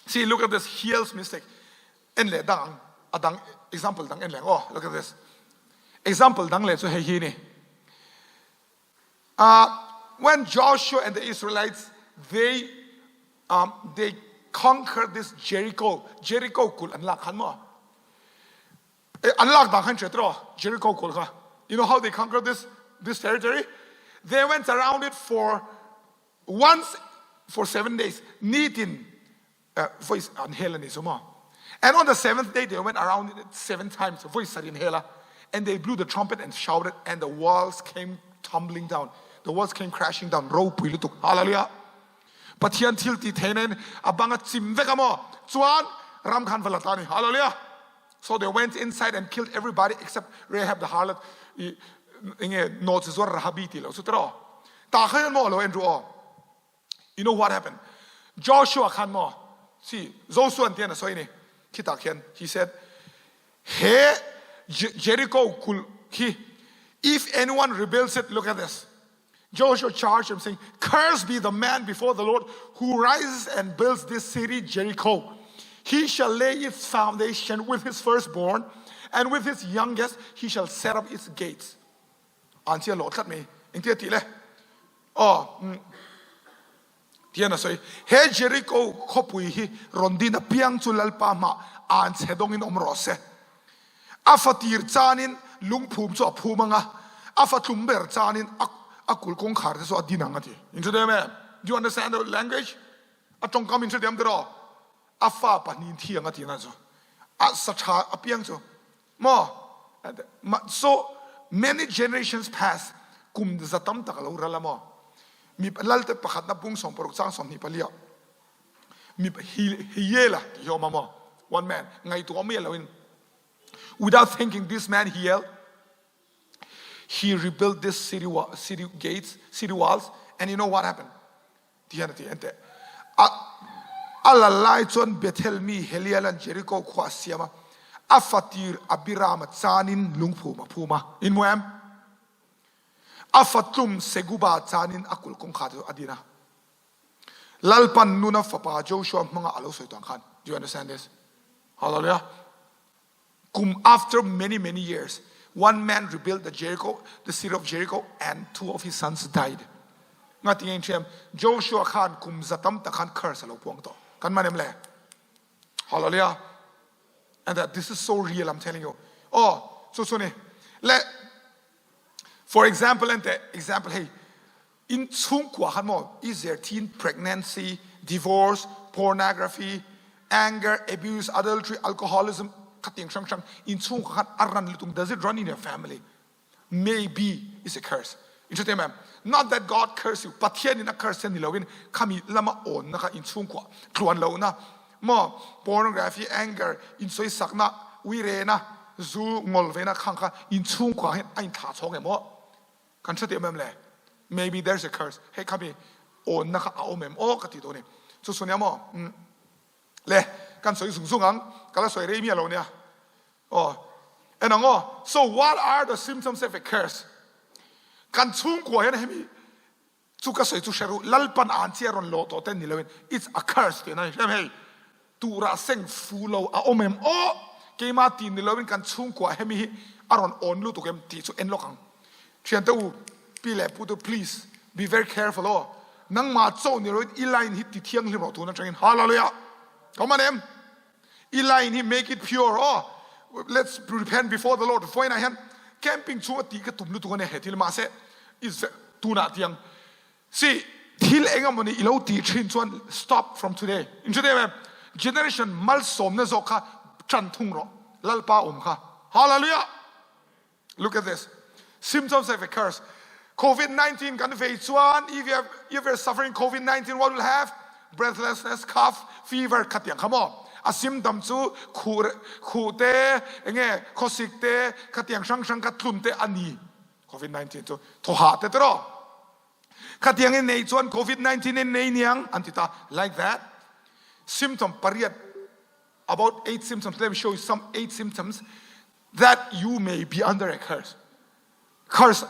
See, look at this Hiel's mistake. En le dang adang example dang en leng oh look at this. Example dang le chu hei hi ni. When Joshua and the Israelites they um, they conquered this Jericho, Jericho kul an lak khan mo. An lak dang khan tro Jericho kul kha. You know how they conquered this this territory? They went around it for once for 7 days. Nitin voice an hel ani suma. And on the seventh day they went around it seven times. Voice sarin hela. And they blew the trumpet and shouted, and the walls came tumbling down. The walls came crashing down. Ro pui lutuk. Hallelujah. Pathian thil ti theinen abanga chim vek amo. Chuan ram khan valatani. Hallelujah. So they went inside and killed everybody except Rahab the harlot. Inge no chu zuar Rahabi ti lo chu tro. Ta khan mo lo en ru o. You know what happened? Joshua khan mo si Joshua an tian a soi ni khita khian he said he Jericho kul hi if anyone rebuilds it, look at this. Joshua charged him, saying, "Cursed be the man before the Lord who rises and builds this city, Jericho. He shall lay its foundation with his firstborn, and with his youngest he shall set up its gates." An chia lo tlat mi ing tia ti le oh tian a soi he Jericho khopui hi rondin a piang chu lalpa ma an chedong in om ro se a fatir chanin lungphum chu a phum anga a fatlum ber chanin a kul kong khar te chu a din anga ti in chu me. Do you understand the language? A tongkam in chu dem tero a fa pahnin thi anga ti na chu a sa tha a piang chu mo. So many generations pass, kum zatam tak lo rala mo mi lalte pakhat na bung som porok chang som ni palia mi hiela ti ho ma mo. One man ngai tu mi lo in without thinking, this man Hiel, he rebuilt this city, city gates, city walls, and you know what happened? Tian ti ente ala lai chuan Bethel mi Helialan Jericho khwa siama a fatir Abiram chanin lungphuma phuma in muam a fatlum Seguba chanin akul kong kha adina lalpan nuna fapa Joshua manga alo soi tang khan. Do you understand this? Hallelujah. Kum after many, many years, one man rebuilt the Jericho, the city of Jericho, and two of his sons died. Nga tingin thiam Joshua khan kum zatam ta khan curse alo puang to kan manem le. Hallelujah. And that this is so real, I'm telling you. Oh, so so ni le for example and the example hey in chung kwa khan mo is there teen pregnancy, divorce, pornography, anger, abuse, adultery, alcoholism khating sang sang in chung khan aran lutung. Does it run in your family? Maybe it's a curse. Interesting, ma'am. Not that God curse you, Pathian in a curse ni lowin khami lama on na kha in chung kwa tluan lo na mo pornography, anger in soi sakna ui re na zu ngol ve na khang kha in chung kwa hen ain tha chong em mo kan chate mem le. Maybe there's a curse hey khami on na kha a om em o ka ti do ni chu sunya mo le kan soi sung sung ang kala soi re mi lo nia oh and ngo. So what are the symptoms of a curse? Kan chung kwa hen hemi chu ka soi chu sheru lalpan an chia ron lo to ten ni loin it's a curse te na hem hei tura seng fu lo a omem o keima tin ni loin kan chung kwa hemi hi aron on lu tu kem ti chu en lokang thian te u pi le pu tu, please be very careful o nang ma cho ni loin i line hi ti thiang hlim ro tu na changin. Hallelujah. Come on em i line hi make it pure. Oh, let's repent before the Lord. Foi na hian camping chu ti ka tum lu tu ne he thil ma se is tu na tiang si thil enga moni ilo ti thin chuan stop from today in today mem generation mal som na zo kha chan thung ro lalpa om kha. Hallelujah. Look at this, symptoms of a curse. COVID-19 kan vei chuan if you're suffering COVID-19, what will have? Breathlessness, cough, fever khatiang khamo a symptom chu khu khu te enge khosik te khatiang sang sang ka tlun te ani COVID-19 chu tho ha te tro khatiang in nei chuan COVID-19 in nei niang antita like that symptom pariat, about eight symptoms. Let me show you some eight symptoms that you may be under a curse. Curse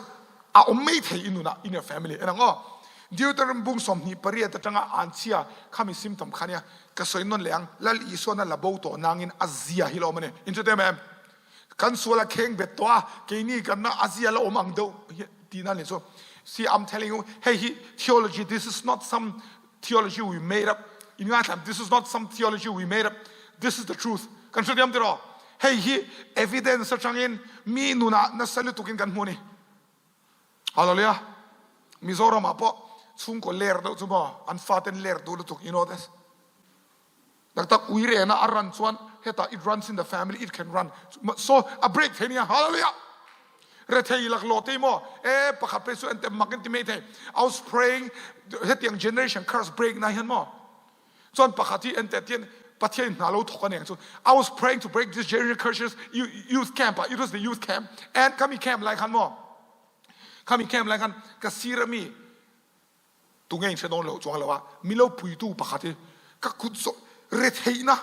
a om mei thei inuna in your family enang o. Deuteronomy bung 28 atanga anchhia khami symptom kha nia ka sawi nawn leh ang Lal Isuan a la bo tawh nangin a zia hi la awm a ni. Inhre em em? Kan sual a kheng bet tawh a, keini kan a zia la awm ang deuh hi tihna a ni chu. See, I'm telling you, hei hi theology, this is not some theology we made up. In ngaithlam, this is not some theology we made up. This is the truth. Kan hre diam tiraw? Hei hi evidence atangin mi nunah nasa lutukin kan hmu a ni. Hallelujah. Mizoram ah pawh chhungkaw ler deuh chu maw an faten ler duh lutuk, you know this. Tak tak ui rena a run chuan hetah it runs in the family it can run so a break thei nia hallelujah rethei lak lo te maw e pakhat pe chu en te mak in ti mai thei I was praying hetiang generation curse break na hian maw chuan pakhat hi en te tian Pathian hna lo thok aneng chu I was praying to break this generation curses youth camp ah it was the youth camp and kami camp lai khan maw kami camp lai khan ka sir ami Tunge in hre dawn lo chuang lo a milo puitu pakhat hi ka kut zawh retheihna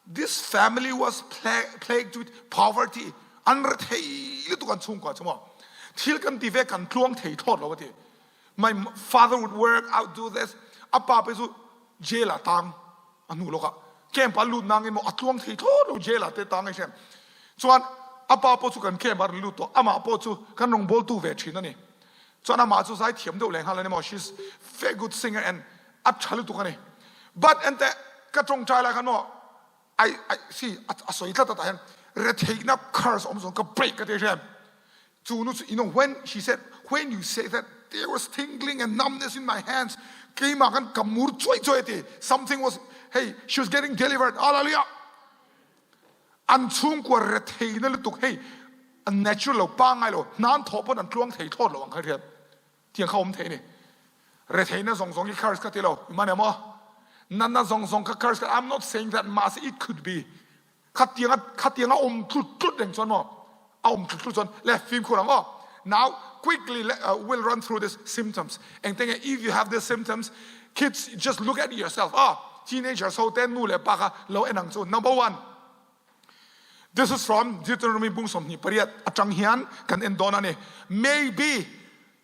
this family was plagued with poverty an rethei lutuk an chhungkua chu maw thil kan ti ve kan tluang thei thlawt lo a ti my father would work out do this a pa pe chu jail ah tang a hnu lawkah camp ah lut nangin maw a tluang thei thlawt lo jail ah te tang a hrem chuan a pa pawh chu kan camp ah lut tawh amah pawh chu kan rawngbawltu ve thin a ni chuan amah chu zai thiam deuh leh nghal a ni maw she's very good singer and a tha lutuk a ni but ente ka tawngtai lai khan maw I I see a sawi tlat a tah hian retheihna curse awm zawng ka break ka ti hrem Chu nu chu, you know, when she said, when you say that, there was tingling and numbness in my hands. Keimah kan ka mur chuai chuai ti. Something was, hey, she was getting delivered. Hallelujah. An chhungkua rethei na lutuk hei an natural lo pa ngai lo nan tho pon an tluang thei thlawt lo ang kha rian tiang kha om thei ni rethei na zong zong i curse ka ti lo man emo na na zong zong ka curse ka I'm not saying that mas it could be Khatiang a khatiang a um tlut tlut reng chuan maw a um tlut tlut chuan le fimkhur ang aw now quickly we'll run through this symptoms engtenge if you have these symptoms kids just look at yourself ah teenagers ho te nu le pa kha lo en ang chu number one this is from Deuteronomy bung 28 atang hian kan en dawn ani maybe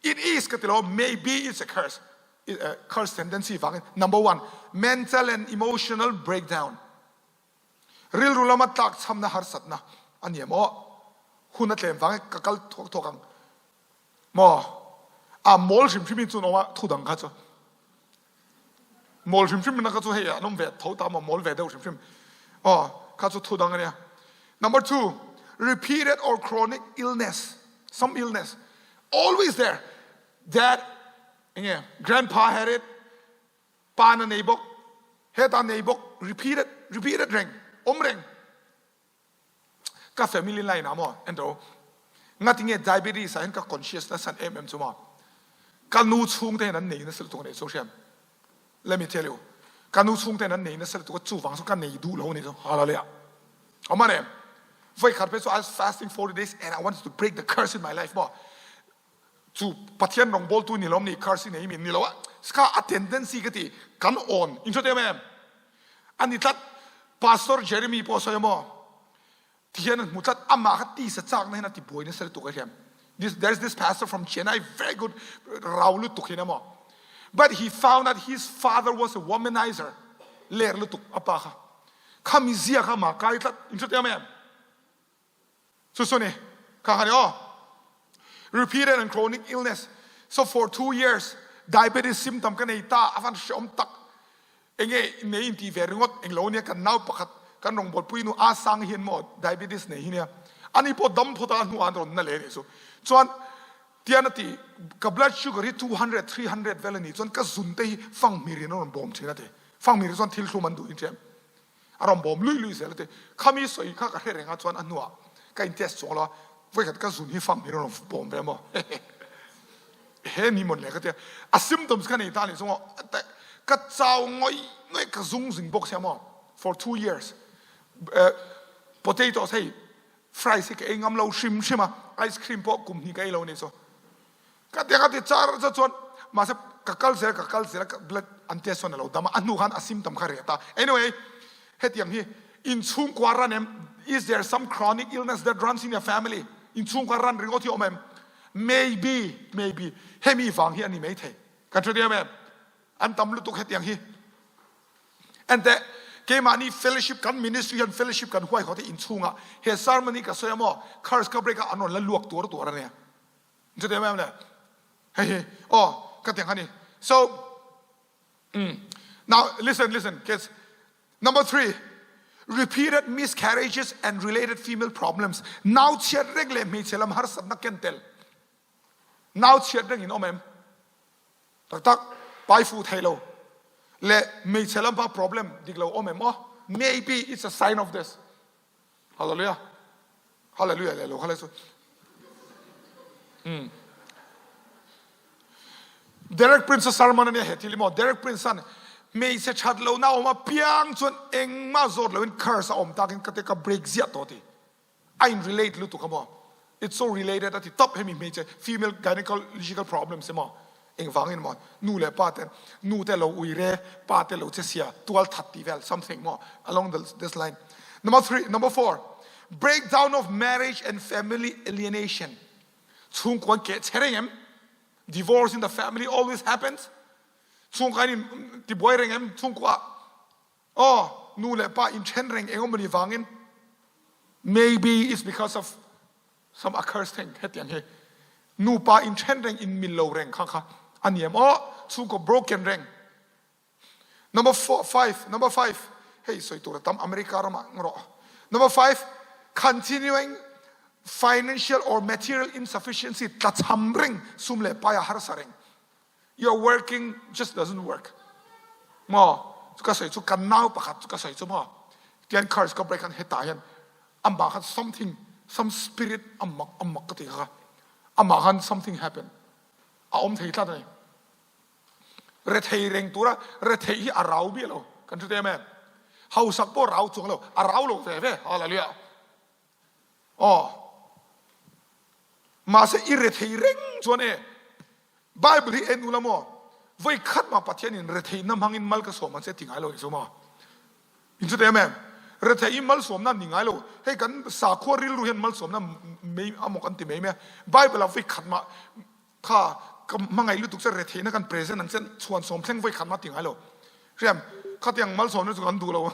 it is ka tilo maybe it's a curse curse tendency wangin number one mental and emotional breakdown Rilru lama tlakchhamna harsatna a ni maw? Hun a tlem vang ka kal thuak thuak ang maw? A mawl hrim hrim in chun awm a thu dang kha chu mawl hrim hrim na kha chu hei an awm ve tho ta maw mawl ve deuh hrim hrim aw kha chu thu dang ania number 2 repeated or chronic illness some illness always there dad enge grandpa had it Pa na nei bawk, heta nei bawk, repeated, repeated reng, awm reng. Ka family line ah maw, ento ngatinge diabetes ah hin ka conscious na san em em chu maw. Ka nu chhung te hin an nei nasa lutuk ani chu hriam. Let me tell you, ka nu chhung te an nei nasa lutuk chu wang chu ka nei duh lo ni chu hallelujah. Awm em? Voi khat pe chu I was fasting 40 days and I wanted to break the curse in my life maw. Chu Pathian rawngbawltu ni lawm ni curse i nei mi ni lo a ska a tendency ka ti kan on in hre em em ani tlat pastor Jeremy pawh sawi maw ti hian an hmu tlat amah kha tisa chak na hian a ti buai nasa lutuk a hiam this there is this pastor from Chennai very good rau lutuk hin maw but he found that his father was a womanizer ler lutuk apa kha khami zia kha ma kai tlat in hre em em Cu ni kha kha ni aw. Repeated and chronic illness. So for 2 years diabetes symptom ka nei ta avan hreawm tak. Enge nei in ti ve ringawt eng lo nia kan nau pakhat kan rawngbawl pui nu a sang hian maw diabetes nei hi nia. Ani pawh dam phawt a hnu an rawn na le ni chu. Chuan tian a ti ka blood sugar hi 200 300 vel ani chuan ka zun te hi fanghmir in a rawn bawm thin a ti. Fanghmir chuan thil thlum an duh in ṭhiam. A rawn bawm lui lui zel a ti. Khami sawi kha ka hre reng a chuan a hnuah ka in test chuang lo a, vawikhat ka zun hi fang hi rawn bawm ve maw he ni mawn le ka tia. A symptoms kha nei ta ni chunga ka chau ngawih ngawih ka zung zing bawk sia maw for 2 years. Potatoes hei fries hi ka ei ngam lo hrim hrim a, ice cream pawh kum hnih ka ei lo ni chu. Ka tiang a ti char cha chuan mahse ka kal zel ka kal zel ka blood an test chuan a lo dam a, a hnu khan a symptom kha reh ta. Anyway, hetiang hi inchhungkua ran em? Is there some chronic illness that runs in your family? Inchhungkua ran ringawt hi awm em? Maybe, maybe hemi vang hi a ni maithei. Kan hre diam em? An tam lutuk hetiang hi. Enteh, keimahni fellowship kan ministry hian fellowship kan huai khawte inchhungah he sermon hi ka sawi a maw, curse ka break a an rawn la luak tuar tuar a nia. Hre diam em le? Hei hi, aw, ka tiang kha ni. So, mm, now listen, listen, kids. Number 3, repeated miscarriages and related female problems. Nau chhiat reng leh hmeichhe lam harsatna ken tel. Nau chhiat reng in awm em? Tak tak, pai fu thei lo leh hmeichhe lampa problem dik lo awm em aw? Maybe it's a sign of this. Hallelujah. Hallelujah leh lo kha le chu. Mm. Derek Prince sermon ania he thil maw Derek Prince an hmeichhe that lo na awm a piang chuan engmah zawt lo in curse a awm takin ka te ka break ziah tawh ti. A in relate lutuk a maw? It's so related a ti tawp hemi hmeichhe female gynecological problems emaw engvangin maw nu leh pa ten nu te lo ui re pa te lo che sia tual that tih vel something maw along the this line. Number 3 number 4 breakdown of marriage and family alienation chhungkuan keh che reng em? Divorce in the family always happens chhungkain in tibuai reng em chhungkua Aw, nu leh pa inthen reng eng awmawni vangin maybe it's because of some accursed thing hetiang hi nupa inthen reng in mil lo reng kha kha a ni em aw chhungkaw broken reng number four, five number five hei sawi tur a tam America ramah ngawh number five continuing financial or material insufficiency tlachham reng sum leh pai a harsa reng Your working just doesn't work. Maw ka sawi chu kan nau pakhat chu ka sawi chu maw tian curse ka break khan hetah hian amah khan something some spirit amak amak ka ti kha amah khan something happen a awm thei tlat ani rethei reng tura rethei hi a rau bia lo kan hre te em hausak pawh rau chuang lo a rau lo ve ve hallelujah Aw. Mahse i rethei reng chuan e Bible hi en ula maw voi khat mah Pathian in retheihna hmangin mal ka sawm ang che ti ngai lo chu maw. In chu te em em rethei i malsawmna ni ngai lo hei kan sakhua rilru hian malsawmna mei amaw kan ti mai mai a Bible ah voi khat mah kha ka hmangaih lutuk che retheihna kan present ang che chhuan sawm thleng voi khat mah ti ngai lo hriam khatiang malsawmna chu kan duh lo.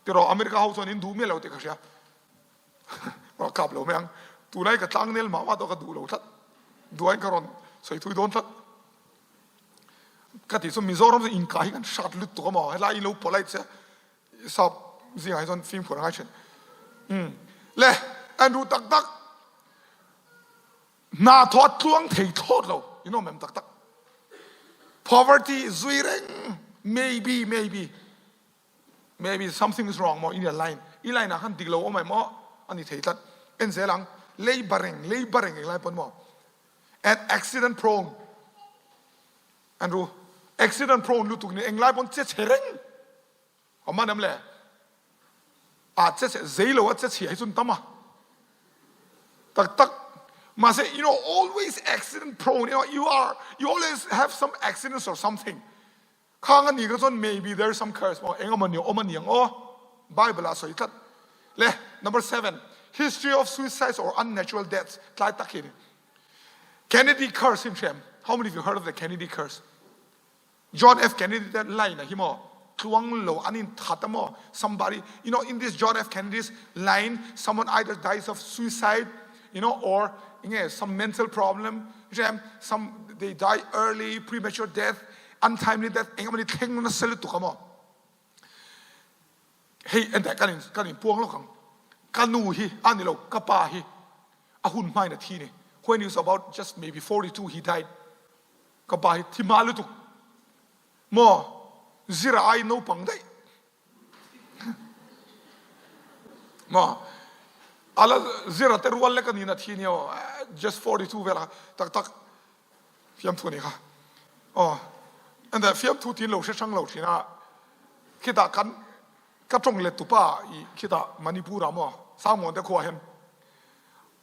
Tiraw America ho chuan in duh miah lo tih ka hria. Ka kap lo mai ang. Tunai ka tlangnel mah mah tawh ka duh lo tlat. Duain ka rawn sawi thui dawn tlat. Ka tih chu Mizoram chu inka hi kan hrat lutuk a maw. Helai in lo polite sia. Sap zingah hi chuan fimkhur a ngai thin. Um. Le, an ru tak tak. Hna thawh a tluang thei thlawt lo. In awm em tak tak. Poverty zui reng. Maybe, maybe. Maybe something is wrong maw in your line i line ah khan dik lo awm ai maw a ni thei tlat en zel ang lei ba reng lei ba reng englai pawn maw and accident prone Andrew accident prone lutuk ni englai pawn che chhe reng awm man em le a che chhe zei lo a che chhia hi chun tam a tak tak mahse you know always accident prone you know you are you always have some accidents or something Khang a nih kha chuan maybe there is some curse maw eng emaw ni awm a ni ang aw Bible ah sawi tlat le number 7 history of suicides or unnatural deaths tlai tak hi ni Kennedy curse in hriam how many of you heard of the Kennedy curse John F Kennedy te line a hi maw tluang lo an in that a maw somebody you know in this John F Kennedy's line someone either dies of suicide you know or nge some mental problem hriam some they die early premature death Untimely death eng emawni thleng nasa lutuk a maw? Hei enteh kan in kan in puang lawk ang. Ka nu hi a ni lo, ka pa hi a hun hmain a thi ni. When he was about just maybe 42 he died. Ka pa hi thi hma lutuk. Maw zira ai naupang daih. Maw ala zira te rual lek ani na thi ni aw just 42 vel tak tak Fiamthu a nih kha. Aw, enda fiamthu tin lo hre hrang lo thin a, khitah kan ka tawng let tupa i khitah Manipur ah maw Sangmuan te khua hian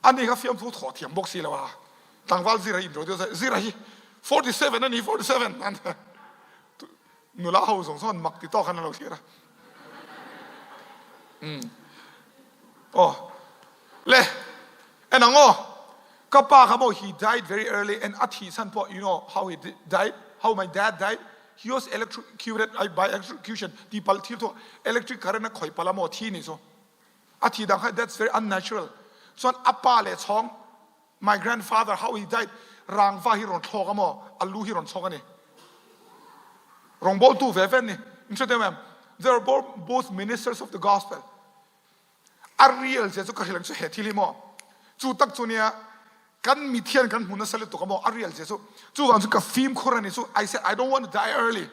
ani kha fiamthu thawh thiam bawk si lo a, tlangval Zira in ro deuh Zira hi 47 a ni 47 an nula ho zawng zawng an mak ti tawk khan an lo thlir a. Umm. Aw. Le, en ang aw. Ka pa kha maw he died very early and a thih chhan pawh you know how he died how my dad died he was electrocuted by electrocution ti pal thil thu electric current a khoi pala maw thi ni chu a thi dang kha that's very unnatural chuan a pa le chong my grandfather how he died rangva hi ron thlok amo a lu hi ron chok ani rongbawl tu ve ve ni in they are both ministers of the gospel A real zia cu ka hrilh ang cu he thil hi maw cu tak cu nia kan mithian kan hmu nasa lutuk a maw a real zia cu cu vang cu ka fimkhur ani cu I said I don't want to die early.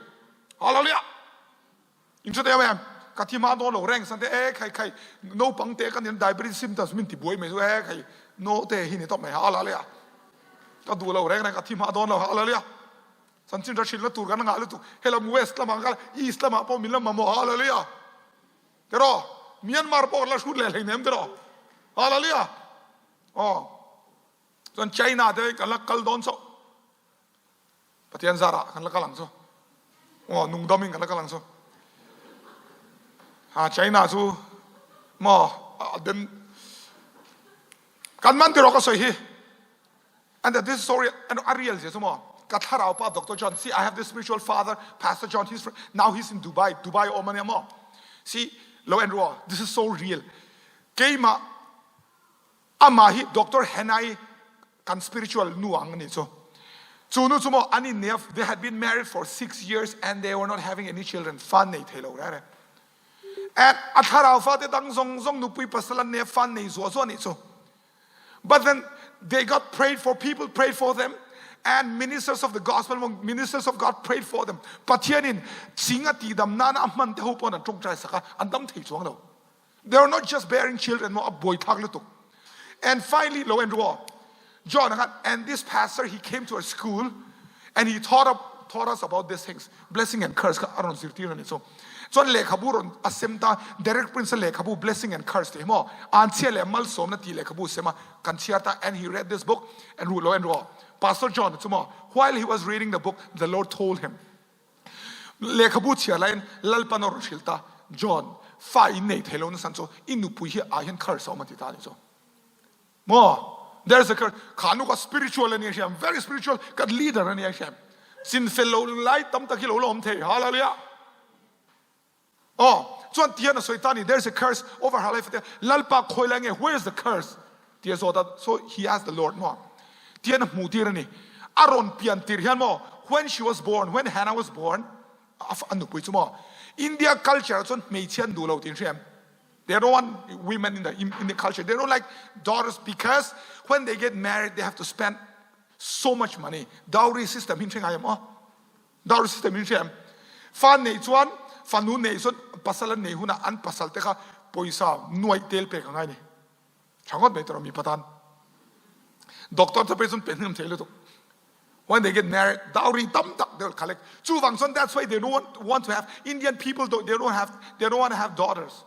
Hallelujah. In chu te em ka thi ma do lo reng san te e khai khai no pang te kan in diabetes symptoms min ti buai mai chu e khai no te hi ni top mai hallelujah ka du lo reng reng ka thi ma don lo hallelujah chanchin ra hrilh na tur kan ngah lutuk helam west lamah kal east lamah pawh min lam mamawh hallelujah Tiraw? Myanmar pawh la hrut leh hleinem tiraw? Hallelujah. Oh. Chuan China te kan la kal dawn chauh. Pathian zarah kan la kal ang chu. Oh, nungdam in kan la kal ang chu. Ha China chu mo den kan man tiraw ka soi hi. And that this story and a real zia chu maw ka thlarau pa Dr. John see I have this spiritual father Pastor John he's now he's in Dubai Dubai om ania maw see lo en rua this is so real keimah ama hi Dr. Henai kan spiritual nu ang ni chu chu nu chu maw ani ne they had been married for 6 years and they were not having any children fa nei thei lo re re and a thlarau fa te dang zong zong nupui pasal an ne fa nei zuah zuah ni chu But then they got prayed for, people prayed for them, and ministers of the gospel, ministers of God prayed for them. Pathian in chinga ti dam nana a hman te ho pon an tongtrai saka an dam thei chuang lo. They are not just bearing children mo a boi thak lutuk. And finally, lo and ro, John and this pastor he came to our school and he taught up taught us about these things blessing and curse kha a rawn zirtir a ni chu chuan lehkhabu rawn a sem ta Derek Prince lehkhabu blessing and curse tih hi maw anchhia leh malsawmna tih lehkhabu sem a kan chhiar ta and he read this book and ruh lo en rawh Pastor John chu maw while he was reading the book the Lord told him lehkhabu chhiar laiin Lalpan a rawn hrilh ta John fa in nei thei lo na san chu i nupui hi ah hian curse a awm a ti ta a ni chu Maw? There's a curse. Kha nu ka spiritual ani hriam, very spiritual, ka leader ani hriam. Sin fel lo lai tam tak hi lo la awm thei. Hallelujah. Oh, chuan tian a sawi ta ni, there's a curse over her life. Lalpa khawi lai nge, where is the curse? Tia zawt a, so he asked the Lord maw. Tian a hmu tir ani. A rawn pian tir hian maw, when she was born, when Hannah was born, a nupui chu maw, India culture chuan hmeichhia an duh lo tin hriam. They don't want women in the, in, in the culture. They don't like daughters because when they get married, they have to spend so much money. Dowry system hin hrengai mo. Dowry system hin hrem. Fa nei chuan fanu nei chuan pasal an nei huna an pasal te kha poisa nuai tel pe ka ngai ni. Changot mai toro mi patan. Doctor te pe chun pe hnem thei lutuk. When they get married, dowry tam tak they'll collect. Chu wang chuan that's why they don't want, want to have Indian people don't, they don't have they don't want to have daughters.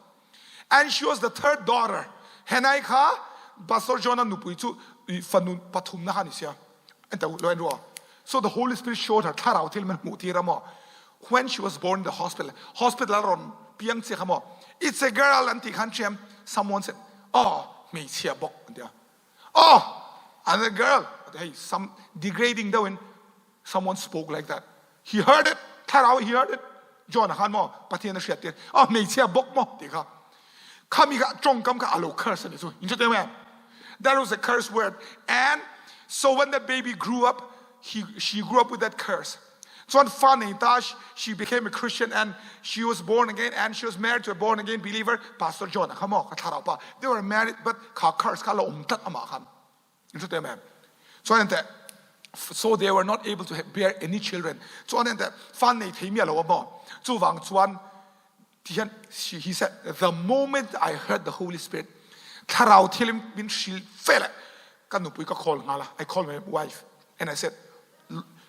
And she was the third daughter. Henai kha Pastor John nupui chu fanu pathum na han sia. And lo en ro. So the Holy Spirit showed her thlarau thil man hmu tir amo. When she was born in the hospital, hospital ron piang che khamo. It's a girl an ti khan chiam. Someone said, "Oh, hmeichhia bok." An tia. Oh, another girl. Hey, some degrading deuh in someone spoke like that. He heard it. Thlarau he heard it. John khan mo Pathian a hriat tir. Oh, hmeichhia bok mo ti kha. Khami kha tongkam kha alo curse ani chu. In chu te That was a curse word. And so when that baby grew up, he, she grew up with that curse. Chuan fa nei ta she became a Christian and she was born again and she was married to a born again believer Pastor John kha maw ka thlarau pa they were married but kha curse kha la um tlat ama khan in te mem chuan ente so they were not able to bear any children chuan ente fa nei thei mi alo maw chu wang chuan Tihian he said, the moment I heard the Holy Spirit, thlarau thil min hril fele ka nupui ka call ngala. I called my wife and I said,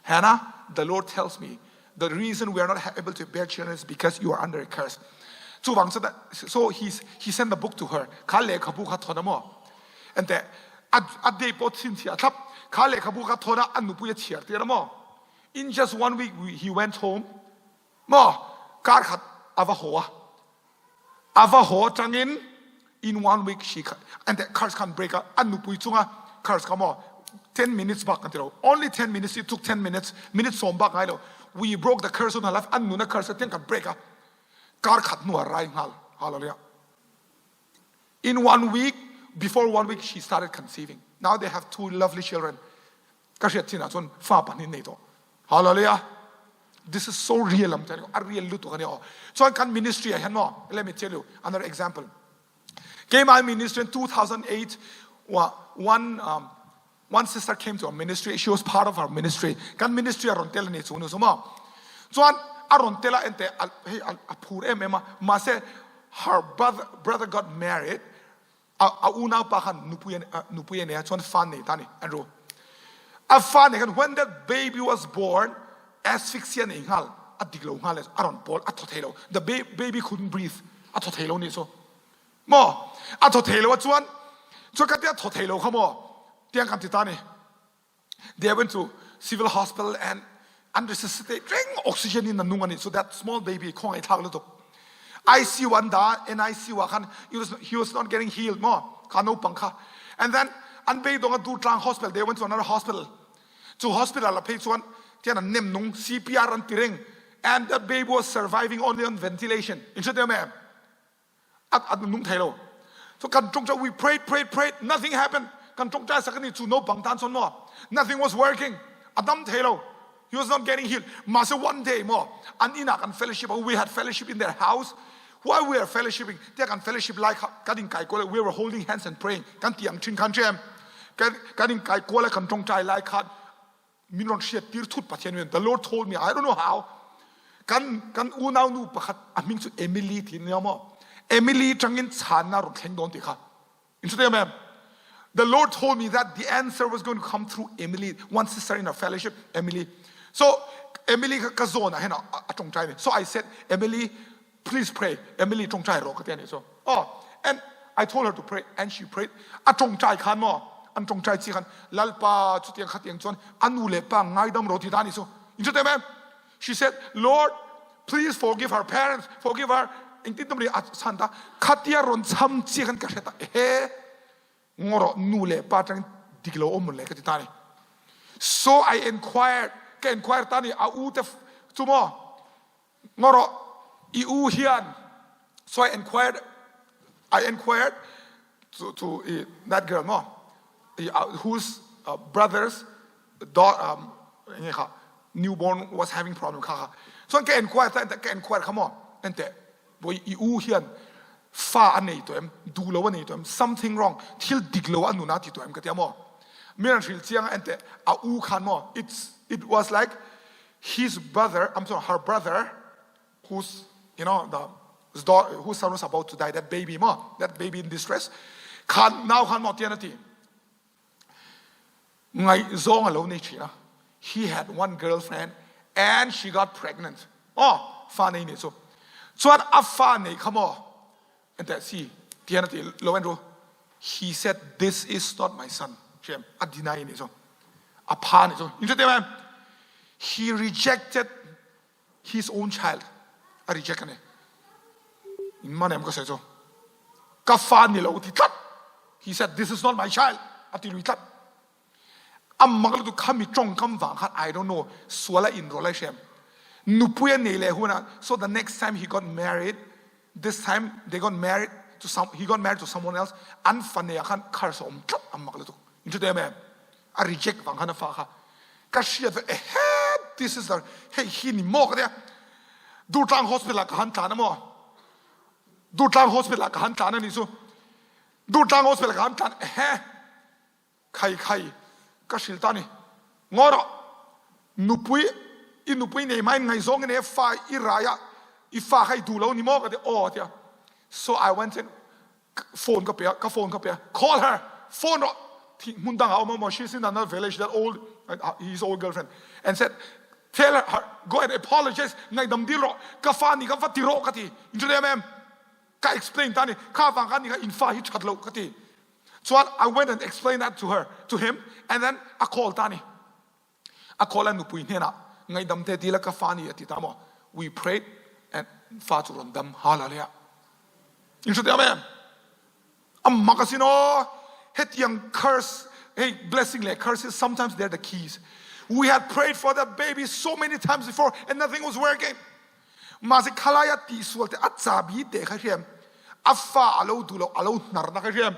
Hannah, the Lord tells me the reason we are not able to bear children is because you are under a curse. Chu wang so he's, he sent the book to her. Kha lehkhabu kha thona mo. And the a day po chin chia thlap kha lehkhabu kha thona an nupui a chiar tir mo. In just one week he went home Maw kar khat a va haw a a va haw tangin in one week she and the curse khan break a an nupui chunga curse kha maw 10 minutes bak kan ti lo. Only 10 minutes, it took 10 minutes, minute sawm bak ngai lo. We broke the curse on her life, an nun a curse tiang kan break a. Kar khat hnu ah rai nghal. Hallelujah. In one week, before one week, she started conceiving. Now they have two lovely children. Ka hriat chin ah cun fa pahnih nei tawh. Hallelujah. This is so real am telling you. A real lutuk ani aw. Chuan kan ministry ah hian maw, let me tell you another example. Keimah ministry in 2008, one um, one sister came to our ministry. She was part of our ministry. Kan ministry a ron tel ni chu nu chu maw. Chuan a ron tela ente hei a phur em em a. Mahse her brother brother got married. A a unau pa khan nupui nupui nei a chuan fa nei ta ni Andrew. A fa nei khan when that baby was born asphyxia nei nghal a dik lo nghal a ron pawl a thaw thei lo. The baby couldn't breathe. A thaw thei lo ni chu. Maw a thaw thei lo chuan chu ka tia thaw thei lo kha maw tiang kan ti ta ni they went to civil hospital and an resuscitate reng oxygen in nung ani so that small baby khong ai thak lutuk ICU an da NICU ah khan he was, he was not getting healed mo kha no pang kha and then an bei dong a du tlang hospital they went to another hospital chu hospital a phei chuan tian an nem nung CPR an ti reng and that baby was surviving only on ventilation in hre em a nung thei lo so kan ṭongṭai we prayed prayed prayed nothing happened kan ṭongṭai sak ani chu naupang tan chuan maw nothing was working a dam thei lo he was not getting healed mahse one day maw an inn ah kan fellowship we had fellowship in their house while we were fellowshipping tiah kan fellowship lai kha kan in kai kual we were holding hands and praying kan ti ang ṭhin khan ṭem kan kan in kai kual kan ṭongṭai lai kha min ron hriat tir thut Pathian min the Lord told me I don't know how kan kan unau nu pakhat a hming chu Emily ti nia maw Emily tangin channa ron thleng don ti kha in chu mem The Lord told me that the answer was going to come through Emily, one sister in our fellowship, Emily. So Emily ka zone a a tong chai So I said, Emily, please pray. Emily tong chai ro ka te ni so. Oh, and I told her to pray and she prayed. A tong chai khan mo an tong chai chi khan lalpa chutiang khatiang chuan anu le pa ngaidam ro ti ta ni so. In chu te mem. She said, Lord, please forgive her parents, forgive her. Engtin tum ri a san ta khatia ron cham chi khan ka hreta he ngoro nu le pa tang diklo om le ka ti ta ni. So I inquired, ka inquire ta ni a u te chumo Ngawrawh i u hian so I inquired I inquired to, to uh, that girl mo uh, whose uh, brothers daughter um, newborn was having problem kha kha so ka inquire ta ka inquire kha mo ente boi i u hian fa an nei to em du lo an nei to em something wrong thil dik lo an nuna ti to em ka tia mo miran hril chiang ente a u khan mo it's it was like his brother, I'm sorry, her brother, who's, you know, the daughter, whose son was about to die, that baby mo, that baby in distress, khan now khan mo tian ati. Ngai zong alo nei thina. He had one girlfriend and she got pregnant. Oh, fa nei ni chu. Chuan a fa nei kha mo. And that see, tian ati lo en ru. He said, this is not my son. Shem, a deny ni chu. A pha ni chu. In chu te He rejected his own child. A reject ani. In man em ka sai chu. Ka fa ni lo ti tlat. He said, this is not my child. A ti lui tlat. Ammak lu khami tongkam wang khan I don't know suala in rolai shem. Nupui nei le huna. So the next time he got married, this time they got married to some he got married to someone else. An fa ne khan khar som tlat ammak lu tu. In chu te me. A reject wang khan a fa kha. Ka hriat ve ehe this is the hei hi ni maw ka tia. Durtlang hospital ah ka han tlan a maw. Durtlang hospital ah ka han tlan ani chu. Durtlang hospital ka han tlan ehe khai khai ka hril ta ni ngaw rawh nupui i nupui nei mai ngaihzawng in e fa i rai ah i fa kha i duh lo ni maw ka ti aw tia so I went in phone ka pe ka phone ka pe call her phone rawh hmun dang ah um maw she's in another village that old his old girlfriend and said tell her go and apologize ngaihdam dil rawh ka fa ni ka va ti rawh ka ti in chu em ka explain ta ni kha vang kha ni kha in fa hi that lo ka ti Chuan I went and explained that to her, to him, and then a call ta ni. A call a nupui hnenah ngaidam te dila ka fa ni a ti ta maw. We prayed and fa chu ron dam hallelujah. In hre te em? Ammak asin aw hetiang curse. Hey, blessing leh curses, sometimes they're the keys. We had prayed for that baby so many times before and nothing was working. Mahse khalai a tihsual te a chabi te kha hriam. A fa a lo duh lo, a lo hnar na kha hriam.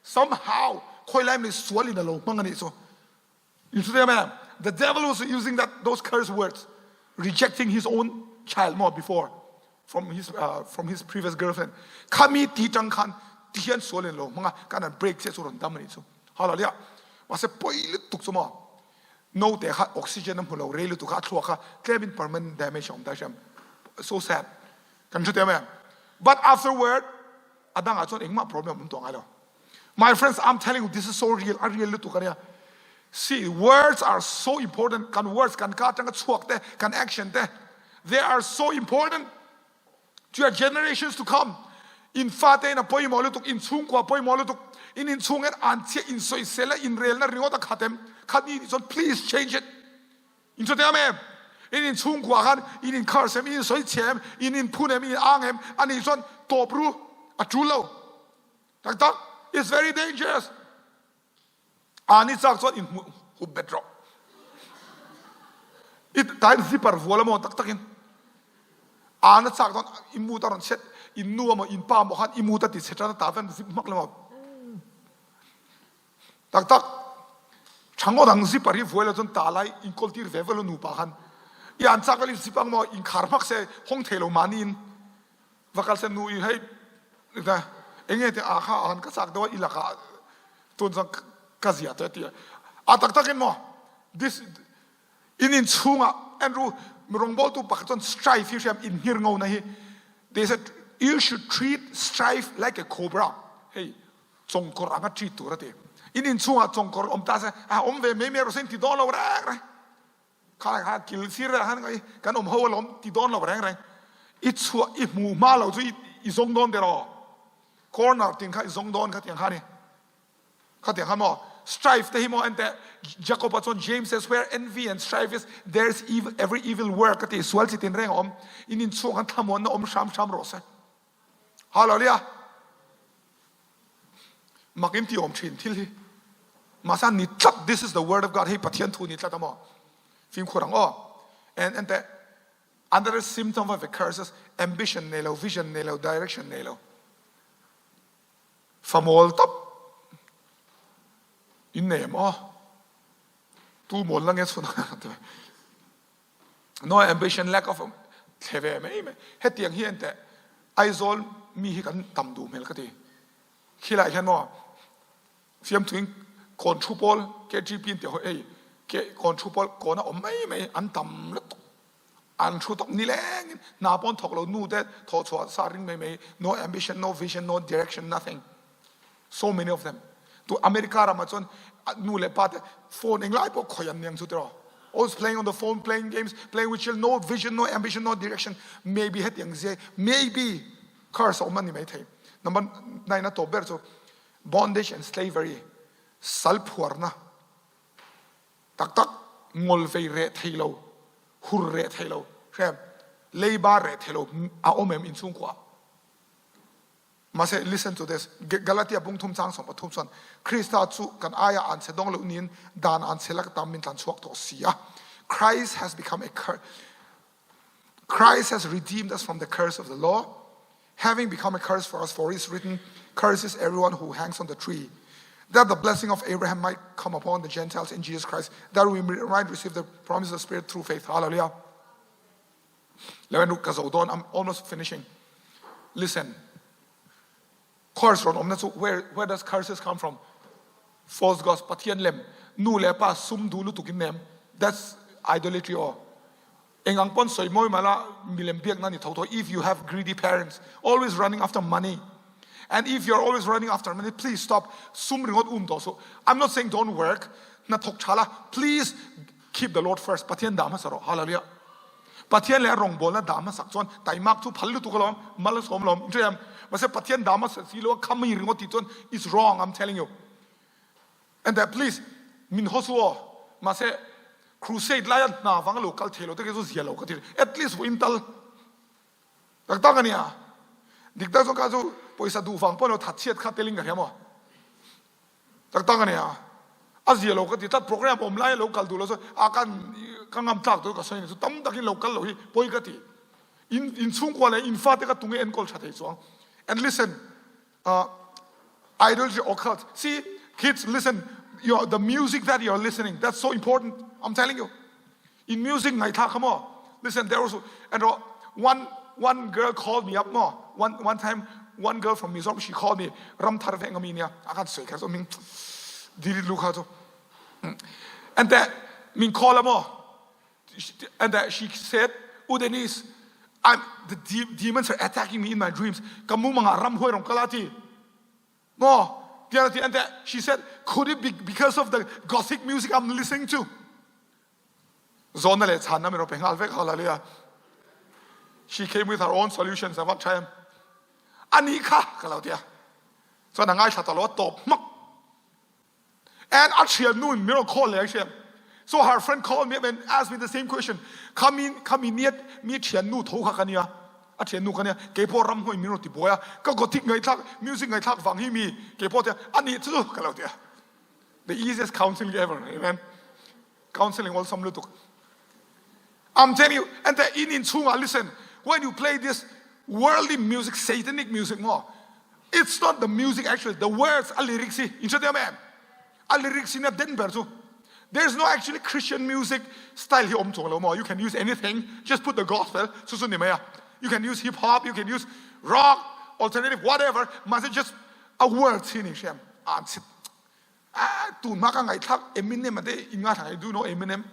Somehow, khawilai mai sual in a lo hmang ani chu. You see man? The devil was using that those curse words, rejecting his own child more before from his uh, from his previous girlfriend. Khami ti tang khan ti hian sual in lo hmanga kan an break che chu ron dam ani chu. Hallelujah. Mase poi tuk chu mo. No te kha oxygen am hulo re lu tu kha thlua kha tlemin permanent damage om ta sham. So sad. Kan chu te me. But afterward adang ah chuan engmah problem um to ngai lo. My friends, I'm telling you, this is so real. A real lutuk ania. See, words are so important. Kan words, kan ka tanga chuak te, kan action te. They are so important to your generations to come. In fa te in a pawimawh lutuk, in chhungkua pawimawh lutuk, in in chhung en an chia in soisel in rel na ringawt a khatem. Khat ni chuan please change it. In chu te em? In in chhungkua khan in in curse em, in in soichem, in in phun em, in in ang em, ani chuan top ru a tul lo. Taktak, it's very dangerous. Ani chak chuan in hup bet rawh. I tain zipper vual emaw tak takin. Ana chak chuan i mu ta ron chet in nu emaw in pa emaw khan i mu ta ti chet ta ven zip hmak lemaw. Tak tak chango dang zipper hi vual chuan ta lai in kol tir ve velo nu pa khan. I an chak vel in zip ang maw in khar hmak se hong thei lo mani in. Va kal se nu i hei enge te a kha an ka chak deuh i lakah tun chuan ka zia te ti a tak takin maw this in in chungah Andrew rawngbawltu pakhat chuan strife hi hriam in hngir ngo na hi they said you should treat strife like a cobra hei chongkor anga treat tur ati in in chungah chongkor om ta se a om ve mai mai ro sen ti dawn lo reng reng Kha kha kil sir vel khan kan awm ho alawm ti dawn lo reng reng. I chhuah i hmu hma lo chu i zawng dawn der aw. Corner tin kha i zawng dawn kha tiang kha ni. Kha tiang kha maw strife te hi maw ente Jacob-a chuan James says where envy and strife is there is evil every evil work a ti sual chi tin reng a awm. In inchhuak khan thlamuanna awm hram hram rawh se. Hallelujah. Mak in ti awm thin thil hi. Mahse ni tlat this is the word of God hei Pathian thu ni tlat a maw. Fimkhur ang aw. And and te another symptom of a curse is ambition nei lo, vision nei lo, direction nei lo. Famol top in nei am aw. Tu mawl la nge chhun No ambition, lack of thle ve mai mai. Hetiang hi ente Aizawl mi hi kan tam duh hmel ka ti. Khilai hian maw fiamthuin kawn thu pawl KTP in ti hawi ei ke kawn thu pawl kawn a awm mai mai an tam lutuk. An thu tawk nileng in hna pawn thawk lo nu te thawh chhuah sa ring mai mai no ambition, no vision, no direction, nothing. So many of them. Tu America ram ah chuan nu le pa te phone englai pawh khawih an niang chu tiraw. Always playing on the phone, playing games, playing with children, no vision, no ambition, no direction. Maybe hetiang zia, maybe curse a awm ani mai thei. Number 9 a tawp ber chu bondage and slavery, sal phuarna. Tak tak ngol vei reh thei lo, hur reh thei lo, hrem leiba reh thei lo a awm em inchhungkua. Mahse, listen to this, Galatia bung thum chang 13 chuan Krista chu kan aia an che dawng lo niin dan an che lak tam min tlan chhuak tawh si a. Christ has become a curse. Christ has redeemed us from the curse of the law, having become a curse for us, for it is written, curses everyone who hangs on the tree, that the blessing of Abraham might come upon the Gentiles in Jesus Christ, that we might receive the promise of the Spirit through faith. Hallelujah. Ka zo dawn I'm almost finishing. Listen. Curse ron awmna chu where where does curses come from? False gods Pathian lem nu le pa sum du lutuk in nem. That's idolatry aw. Engang pon soi moi mala milem biak na ni tho tho if you have greedy parents always running after money. And if you're always running after money, please stop. Sum ringot um to so. I'm not saying don't work. Na thok thala. Please keep the Lord first. Pathian dah hmasa rawh. Hallelujah. Pathian le rawngbawlna dah hmasak chuan taimak chu phal lutuk alawm, mal a sawm lawm. Inhre em? Mahse Pathian dah hmasa si lo a kham i ringawt tih chuan it's wrong, I'm telling you. And that please min haw su aw. Mahse crusade laia hna vang lo kal thei lo te khi chu zia lo ka ti. At least vawiin tal tak tak ania. Dik tak chuan kha chu pawisa duh vang pawh lo thatchhiat kha telin ka hria maw. Tak tak ania. A zia lo ka ti tlat, program awm lai a lo kal duh lo chuan a kan ka ngam tlak tur ka sawi ni chu tam takin lo kal lo hi pawi ka ti. In in chhungkua leh in fate ka tunge enkawl tha thei chuang. And listen, uh, idolatry occult. See, kids, listen, your, the music that you're listening, that's so important. I'm telling you. In music ngaithla kha maw? Listen, there was and one one girl called me up maw? One one time one girl from Mizoram she called me ramthar veng ami nia a kan soi kha chu min diri lu kha chu and that min call a maw and that she said U Denise I'm the de demons are attacking me in my dreams ka mumanga ram huai rong kala ti Maw? Tiah ti and she said, could it be because of the gothic music I'm listening to? Zawn na le chan na mi ro pe ngal vek hallelujah. She came with her own solutions avat thaim. Ani kha ka lo tia. Chuan a ngai thla ta lo top mak. And a thian nu in mi ro call le siam. So her friend called me and asked me the same question. Khami khami niat mi thian nu tho kha kania. A thian nu kania ke po ram hoi mi ro ti boya ka gothic ngai thlak music ngai thlak wang hi mi ke po tia ani chu ka lo tia. The easiest counseling ever. Amen. Counseling awlsam lutuk. I'm telling you, and the in in chungah listen, when you play this worldly music, satanic music mo, it's not the music actually, the words, a lyrics hi, in hre a lyrics in a den ber chu. There's no actually Christian music style hi om chuang lo mo. You can use anything, just put the gospel, su su ni mai a. You can use hip hop, you can use rock, alternative, whatever, must just a words hi ni shem. An sit tun hma ka ngaihthlak Eminem ate in nga thang do know Eminem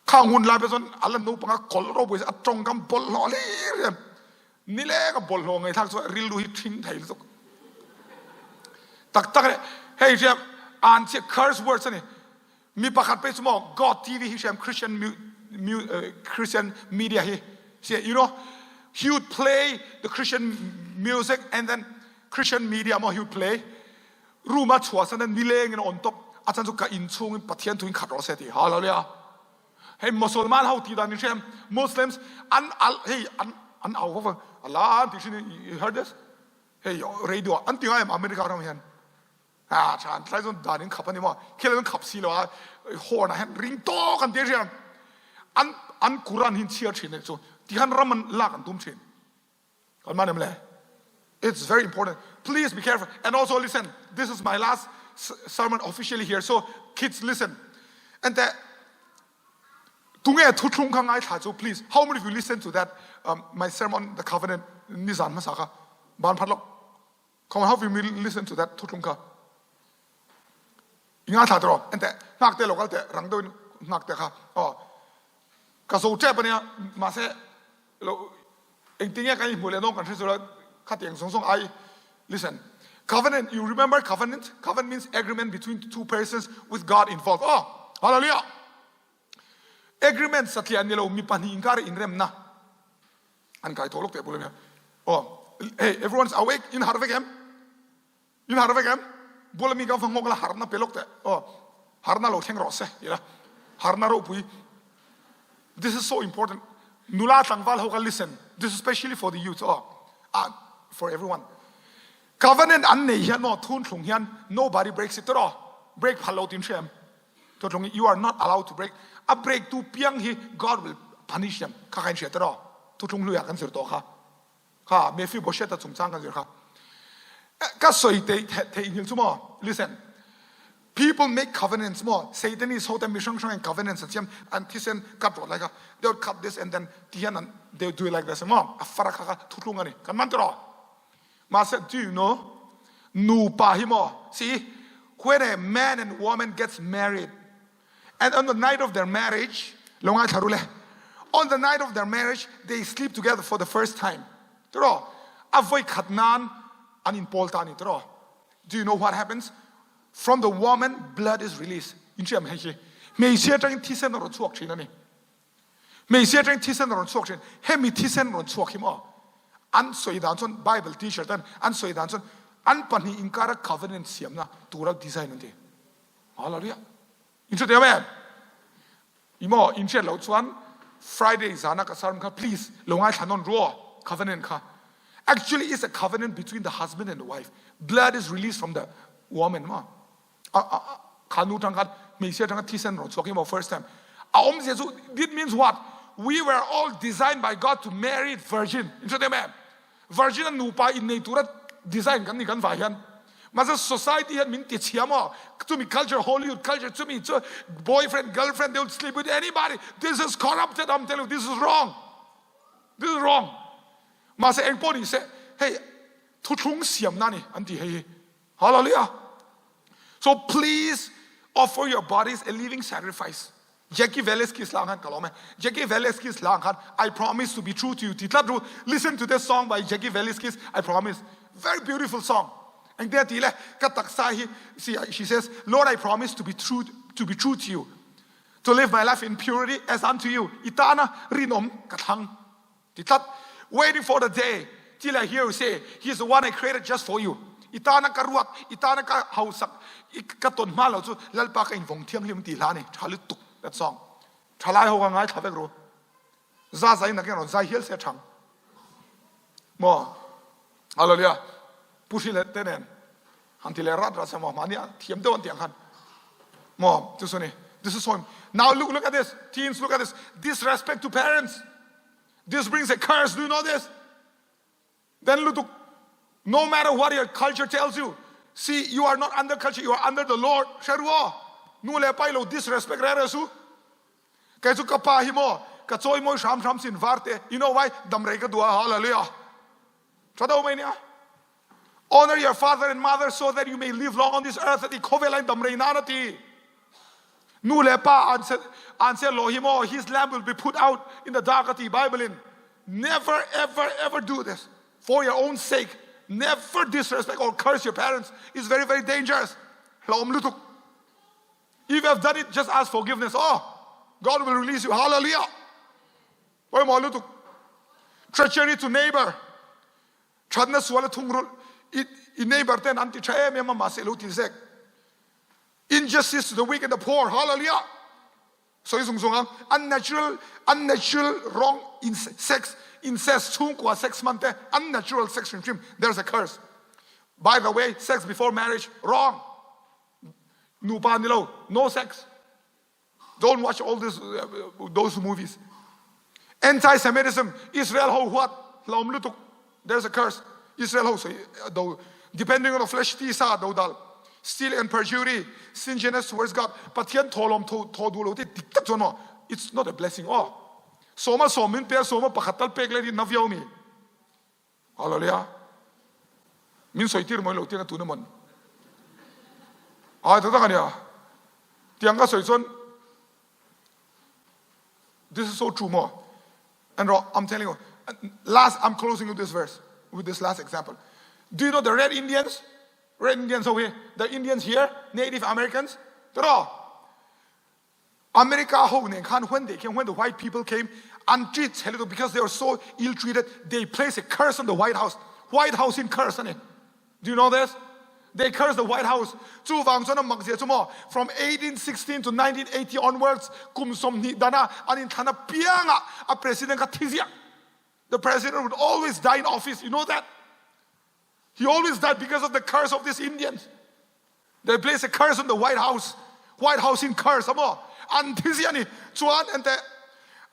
khang hun lai pe chon ala no panga kol ro pui a tong kam bol hlo le rem ni le ka bol hlo ngai thak chu ril lu hi thing thai lu tak tak hei riam an che curse words ani mi pakhat pe chu mo God TV hi shem Christian mu, Christian media hi see you know he would play the Christian music and then Christian media mo he would play Room a chuahsan in nileng in a on top a chan chu ka inn chung in Pathian thu in khat rawh se ti hallelujah hei Musalman ho ti dan in hrem Muslims an al hei an an au va Allah an ti thin you heard this hei radio an ti ngai America ram hian a chan thlai zon dan in khap ani mo khel an khap si lo a horn a hen ring to kan ti riam an an Quran hin chiar thin chu ti han ram an lak an tum thin Kan man em le? It's very important. Please be careful. And also listen, this is my last sermon officially here. So kids listen. And that tunge thuthlung kha ngai thla chu please how many of you listen to that um, my sermon the covenant nizan hmasa kha ban phat lok come on how you listen to that thuthlung kha i ngai thla tro ente hnak te lokal te rang deuh in hnak te kha oh ka zo tep ania mahse lo engtinge kan hmu le nong kan hre chu khatiang song song ai listen covenant you remember covenant covenant means agreement between two persons with God involved oh hallelujah agreement satliah ni lo mi pahnih inkar inremna an kai tho lok te bul oh hey everyone's awake in har vek em In har vek em? Bula mi ka va ngok la harna pe lok teh. Oh, harna lo thleng rawh se ti la. Harna ropui. This is so important. Nula tlangval ho ka listen. This is especially for the youth. Oh, ah, for everyone. Covenant an nei hian maw thun thlung hian nobody breaks it tawh. Break phal lo tin hriam. To thlung you are not allowed to break. A break tu piang hi God will punish them. Kha khain hria tawh. Thu thlung hluya kan zir to kha. Kha Mephibosheth a chungchang kan zir kha. Ka soi te theihnghilh chu maw listen people make covenants maw Satan is hote mi hrang hrang in covenants an siam an thisen cut rawh lai kha they would cut this and then ti hian an they would do it like this maw a fara kha kha thutlung ani kan man tiraw mahse do you know nupa hi maw see when a man and woman gets married And on the night of their marriage, lo ngai thla ru le. On the night of their marriage, they sleep together for the first time. Tiro, a voi khat nan an in pawl ta ni tiro. Do you know what happens? From the woman, blood is released. In hriam hei hi. Hmeichhia tangin thisen a rawn chuak thin ani. Hmeichhia tangin thisen a rawn chuak thin. Hemi thisen rawn chuak hi maw? An soi dan chuan Bible teacher ten an soi dan chuan an pahnih inkara covenant siamna tura design an ti. Hallelujah. In hre teu em? Imo in hriat lo chuan Friday zana ka sermon kha please lo ngai thla non ruo covenant kha. Actually it's a covenant between the husband and the wife. Blood is released from the woman ma. Kha nu tang khan hmeichhia tanga thisen rawn chhuak hi maw first time. A awmzia chu it means what? We were all designed by God to marry virgin. In hre em? Virgin a nupa innei tura design kan ni kan vai hian. Mahse society hian min ti chhia maw? Chumi culture, Hollywood culture, chumi chu boyfriend, girlfriend, they will sleep with anybody. This is corrupted, I'm telling you, this is wrong. This is wrong. Mahse eng pawh ni se, hei thuthlung siamna ni an ti hei hi. Hallelujah. So please offer your bodies a living sacrifice. Jackie Velasquez lang khan kalome. Jackie Velasquez lang khan I promise to be true to you. Ti tlat ru. Listen to this song by Jackie Velasquez. I promise. Very beautiful song. And there ti le ka taksa hi see she says, Lord I promise to be true to be true to you. To live my life in purity as unto you. Itana rinom ka thlang. Ti tlat. Waiting for the day till I hear you say, He is the one I created just for you. I tana ka ruat, i tana ka hausak, i ka ton hma lo chu Lalpa ka in vong thianghlim ti hla ni. Tha lutuk that song. Thalai ho ka ngai thla vek ru. Za zai nakin ron zai hial se thang. Mo. Hallelujah. Pu hri le te nen. Han ti le rat rat se mo mani thiam deuh an tiang khan. Mo, chu su ni. This is so Now look look at this. Teens look at this. Disrespect to parents. This brings a curse. Do you know this? Then lutuk, no matter what your culture tells you, see, you are not under culture, you are under the Lord. Sharua, nu le pai lo disrespect re re su. Kai chu ka pa hi mo, ka choi moi sham sham sin varte. You know why? Dam rei ka dua hallelujah. Thado mai nia. Honor your father and mother so that you may live long on this earth. Ati khawvel ah dam rei nan ati. Nu le pa an se an se lo hi mo his lamp will be put out in the dark ati Bible in. Never ever ever do this for your own sake. Never disrespect or curse your parents. It's very very dangerous. Hlawm lutuk. If you have done it, just ask forgiveness. Oh, God will release you. Hallelujah. Pawimawh lutuk. Treachery to neighbor. Thatna sual a thungrulh. I, i neighbor ten an ti tha em em a mahse lo ti zek. Injustice to the weak and the poor. Hallelujah. Soi zung zung ang. Unnatural, unnatural wrong in sex, incest, chhungkua sex man te, unnatural sex hrim hrim. There's a curse. By the way, sex before marriage, wrong. Nupa ni lo, no sex. Don't watch all this, those movies. Anti-Semitism, Israel ho huat, hlawm lutuk. There's a curse. Israel ho soi do depending on the flesh ti sa do dal. Steal and perjury, stinginess towards God. Pathian tholom tho tho du lo ti tik tak chuan it's not a blessing. Oh. Soma som min pe soma pakhat tal pek le ri na viau mi. Hallelujah. Min soi tir moi lo tiang tu na mon. Ai ta tak ania. Tiang ka soi chuan this is so true mo. And I'm telling you, last I'm closing with this verse with this last example. Do you know the Red Indians? Red Indians over here, the Indians here, Native Americans. Tara. America ho nen khan when they came, when the white people came, an treat chhe because they were so ill treated, they placed a curse on the White House. White House in curse ani. Do you know this? They cursed the White House. Chu wang chuan a mak zia chu maw from 1816 to 1980 onwards kum 20 dana an in thlan a pianga a president kha thi ziah. The president would always die in office. You know that? He always died because of the curse of these Indians. They place a curse on the White House. White House in curse amo. An thi ani chuan ente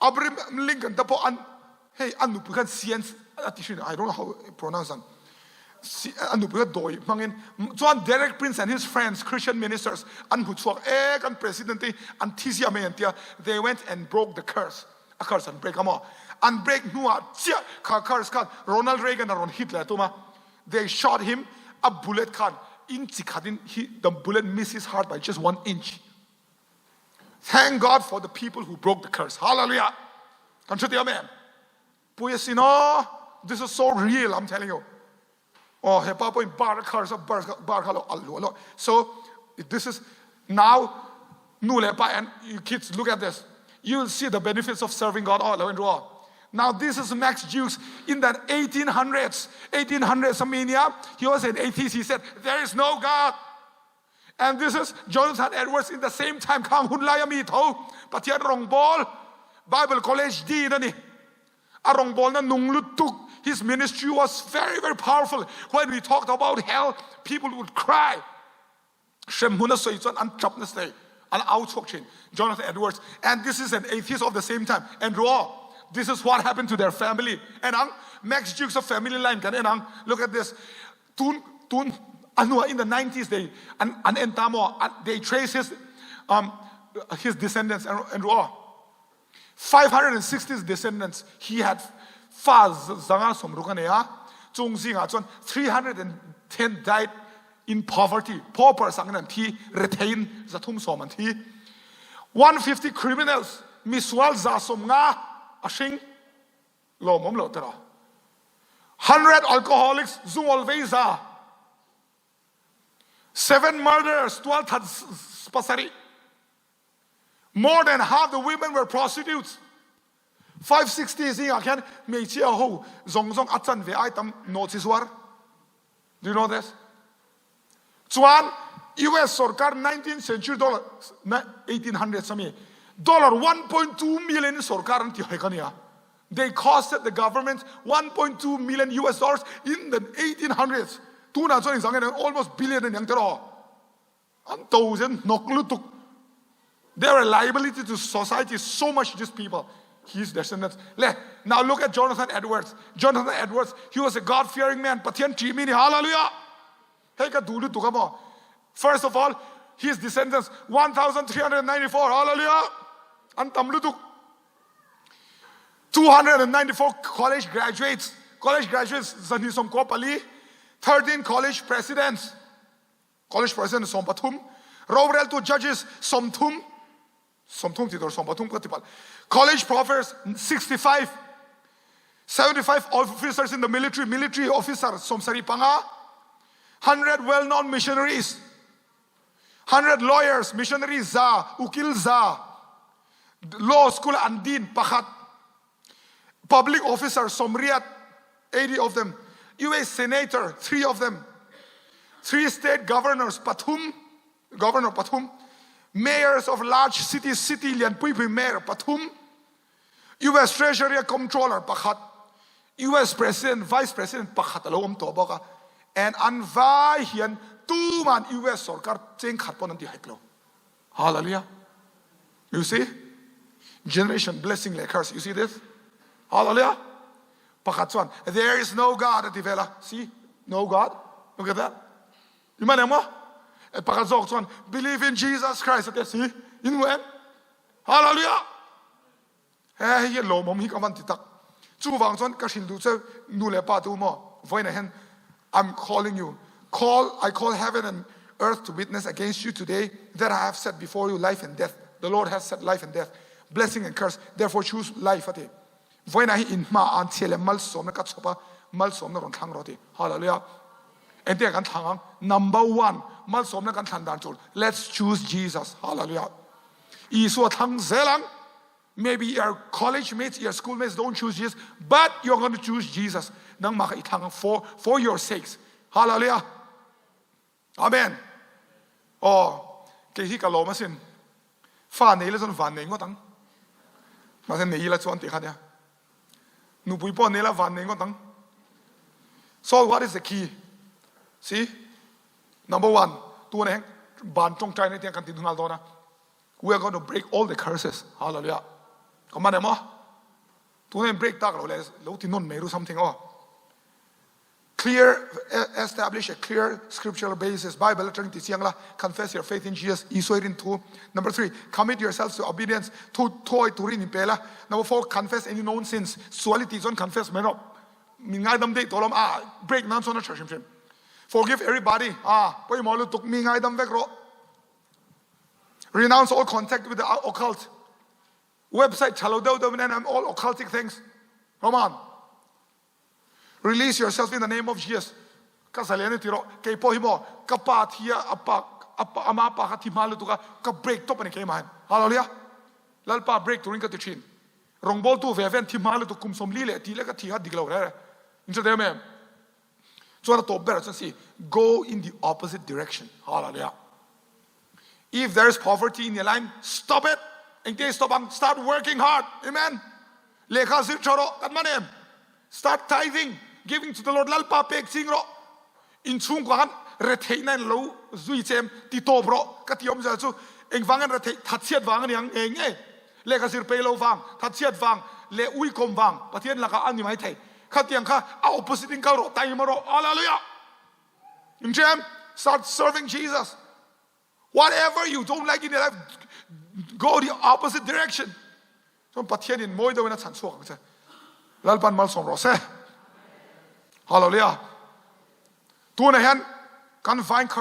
Abraham Lincoln te pawh an hei an nupui khan sian ati hrin I don't know how pronounce an an nupui kha dawi hmangin chuan Derek Prince and his friends Christian ministers an hmu chhuak e kan president te an thi zia mai an tia they went and broke the curse a curse an break amo an break hnuah chiah kha curse khan Ronald Reagan a rawn hit le tuma they shot him a bullet khan inch khatin he the bullet missed his heart by just one inch thank God for the people who broke the curse hallelujah kan hre amen puia sino this is so real I'm telling you oh he pa point bar curse bar bar kha lo al lo lo so this is now nu le pa and you kids look at this you will see the benefits of serving God all and all now this is Max Jukes in that 1800s 1800s Armenia he was an atheist he said there is no God and this is Jonathan Edwards in the same time khang hun lai ami tho Pathian rong ball Bible College dean ani A rawngbawlna nung lutuk. His ministry was very, very powerful. When we talked about hell, people would cry. Hremhmun a sawi chuan an ṭap nasa thei, an au chhuak ṭhin. Jonathan Edwards, and this is an atheist of the same time. And raw, this is what happened to their family. En ang, Max Jukes a family line kan en ang. Look at this. Tun tun anua in the 90s they an an en ta maw they trace his um, his descendants and, and raw. 560 descendants he had fa zanga somruk a nei a chung zingah chuan 310 died in poverty paupers angin an thi rethein zathum sawm an thi 150 criminals misual za som nga a hring lawm om lo tera 100 alcoholics zungol vei za seven murderers tual that pasarih More than half the women were prostitutes. 560 zingah khan hmeichhia ho zawng zawng a chan ve ai tam nawhchi zuar. Do you know this? Chuan US sorkar 19th century dollar 1800s ami dollar 1.2 million sorkar an ti hek ania. They costed the government 1.2 million US dollars in the 1800s. Tunah chuan engzang nge almost billion an yang tiraw. An to zen hnok lutuk. They are a liability to society so much, these people. His descendants. Le, now look at Jonathan Edwards. Jonathan Edwards, he was a God-fearing man. Pathian ṭihmi ni. Hallelujah. Hei ka duh lutuk a First of all, his descendants, 1,394. Hallelujah. An tam lutuk. 294 college graduates. College graduates, zani som ko pali. 13 college presidents. College president 13, roreltu judges 30, 30 ti tur 13 ka ti palh. College professors 65, 75 officers in the military, military officer 75, 100 well-known missionaries, 100 lawyers, missionaries za, ukil za, law school an din pakhat, Public officer 80, 80 of them. US senator, three of them. Three state governors, pathum, governor pathum. Mayors of large cities, city lian pui pui mayor pathum. US Treasury comptroller pakhat. US President, Vice President pakhat alo om to bawk a. And an vai hian tuman US sarkar cheng khat pon an ti hek lo. Hallelujah. You see? Generation blessing leh curse. You see this? Hallelujah. Pakhat chuan, there is no God a ti vel a. See? No God. Look at that. I man em maw? Pakhat zawk chuan, believe in Jesus Christ a ti a. See? In hmu em? Hallelujah. He hei hi lawmawm hi ka van ti tak. Chuvang chuan ka hrin duh che nu le pa tu maw voin ah hin I'm calling you. Call I call heaven and earth to witness against you today that I have set before you life and death. The Lord has set life and death, blessing and curse. Therefore choose life ati. Voin ah hi in hma an chia le malsawm na ka chop a malsawm na ron thlang ro ti. Hallelujah. Ente kan thlang ang number one malsawm na kan thlan dan chul. Let's choose Jesus. Hallelujah. Isua thlang zel ang. Maybe your college mates, your schoolmates don't choose Jesus, but you're going to choose Jesus. Nangmah kha i thlang for, for your sakes. Hallelujah. Amen. Oh, kei hi ka lawm asin. Fa nei la chuan van nei ngawt ang. Mahse nei la chuan ti kha nia. Nupui pawh nei la van nei ngawt ang. So what is the key? See? Number one, tu ne ban tawngtai na tiang kan tin hungal dawn a. We are going to break all the curses. Hallelujah. Come on, emo. Tu ne break tak lo le lo ti non mai ru something oh. Clear establish a clear scriptural basis. Bible atang ti chiang la. Confess your faith in Jesus. Isua rin thu. Number 3, commit yourselves to obedience. Thu thoi turin in pe la. Number 4, confess any known sins. Suali ti chon confess mai ro. Min ngaidam dei tolom a break nan chon a tha hrim hrim. Forgive everybody. Ah, poi mo lu tuk mi ngaidam vek ro. Renounce all contact with the occult. Website thalo deuh deuh in and all occultic things. Come on. Release yourself in the name of Jesus. Ka zalen ti ro kei po hi mo ka pa thi a apa apa ama pa kha thi ma lu tu ka ka break top ani ke man. Hallelujah. Lalpa break turin ka ti thin. Rongbol tu ve ven thi ma lu tu kum som li le ti le ka thi ha dik lo re. In cha dem em. Chuan a tawp ber chuan si go in the opposite direction. Hallelujah. If there is poverty in your life, stop it. Engte stop ang start working hard. Amen. Lehkha zir tha rawh kan man em. Start tithing, giving to the Lord lalpa pek ching rawh. In chhungkua khan Retheihna in lo zui chem ti tawp rawh ka ti awmzia chu engvang in retheih thatchhiat vang aniang nge nge lehkha zir pei lo vang thatchhiat vang leh uikawm vang Pathian lakah a ni mai thei khatiang kha a opposite in kal rawh taima rawh hallelujah in hriam start serving Jesus whatever you don't like in your life go the opposite direction chuan Pathian in mawi deuhin a chhan chhuak ang che Lalpan malsawm rawh se hallelujah tunah hian kan vine khar